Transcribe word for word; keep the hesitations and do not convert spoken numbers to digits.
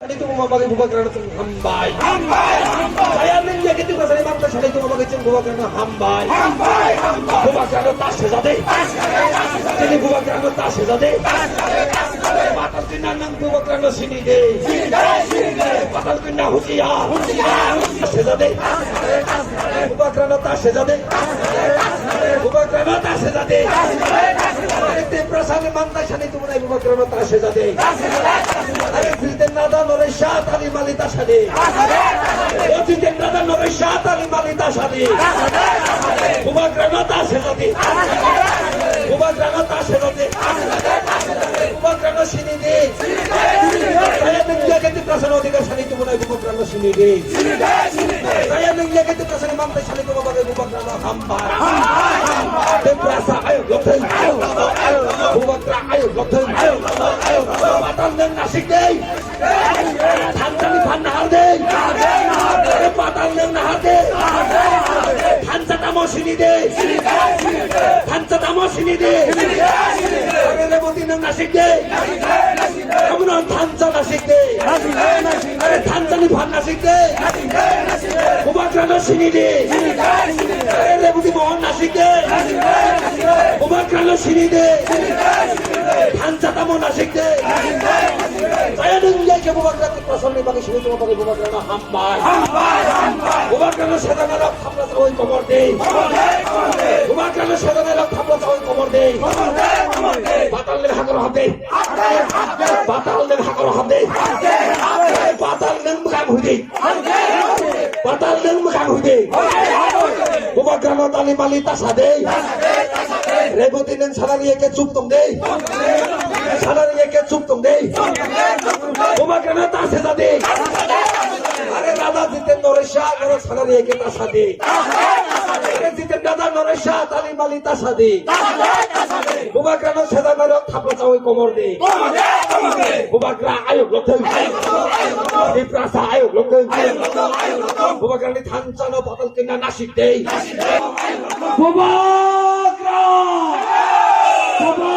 Sani tongma bagwi bubagrano chwng hambai. Hambai, hambai. Chaya nung ya kiti basani mangta sani tongma bagwi chwng bubagrano hambai. Hambai, hambai. Bubagrano ta sejade. Chini bubagrano ta sejade. Patal kinna nang bubagrano sini de. Patal kinna hujiya. Sejade. Bubagrano ta sejade. Bubagrano ta sejade. Tiprasani mangta sani tongma bagwi bubagrano ta sejade. Are Jitendra da nore sha tali mali ta sejade. O Jitendra da nore sha tali mali ta sejade. Bubagrano ta sejade. Bubagrano ta sejade. Bubagrano sini de. Chaya nung ya kiti Tiprasani odhikar sani tongma bagwi bubagrano sini de. Chaya nung ya kiti Tiprasani mangta sani tongma bagwi bubagrano hambai. Tiprasa ayuk lokthai. Bubagra ayuk lokthai. Patal nung nasik de. Thansani phan nahar de. Patal nung nahar de. Thansa tamo sini de. Thansa tamo sini de. Reboti nung nasik de. Amuno thansa nasik de. Are thansani phan nasik de. Bubagrano sini de. Are Reboti mohon nasik de. Bubagrano sini de. Thansa tamo nasik de. Chaya nung ya khe bubagra Tiprasani bagwi sini tongma bagwi bubagrano hambai. Bubagrano sejanai rok thapla chawi komor de. Bubagrano sejanai rok thapla chawi komor de. Patal nung hakoro hapde. Patal nung hakoro hapde. Patal nung mwkhang huide. Patal nung mwkhang huide. Bubagrano tali mali ta sejade. Reboti nung salary eke chup tong de. Salary eke chup tong de. Bubagrano ta sejade. Are dada Jitendra nore sha nore salary eke ta sejade. Are Jitendra da nore sha tali mali ta sejade. Bubagrano sejanai rok thapla chawi komor de. Bubagra ayuk lokthai. Tiprasa ayuk lokthai. Bubagrani thansano patal kinna nasik de. Bubagra! Bubagra!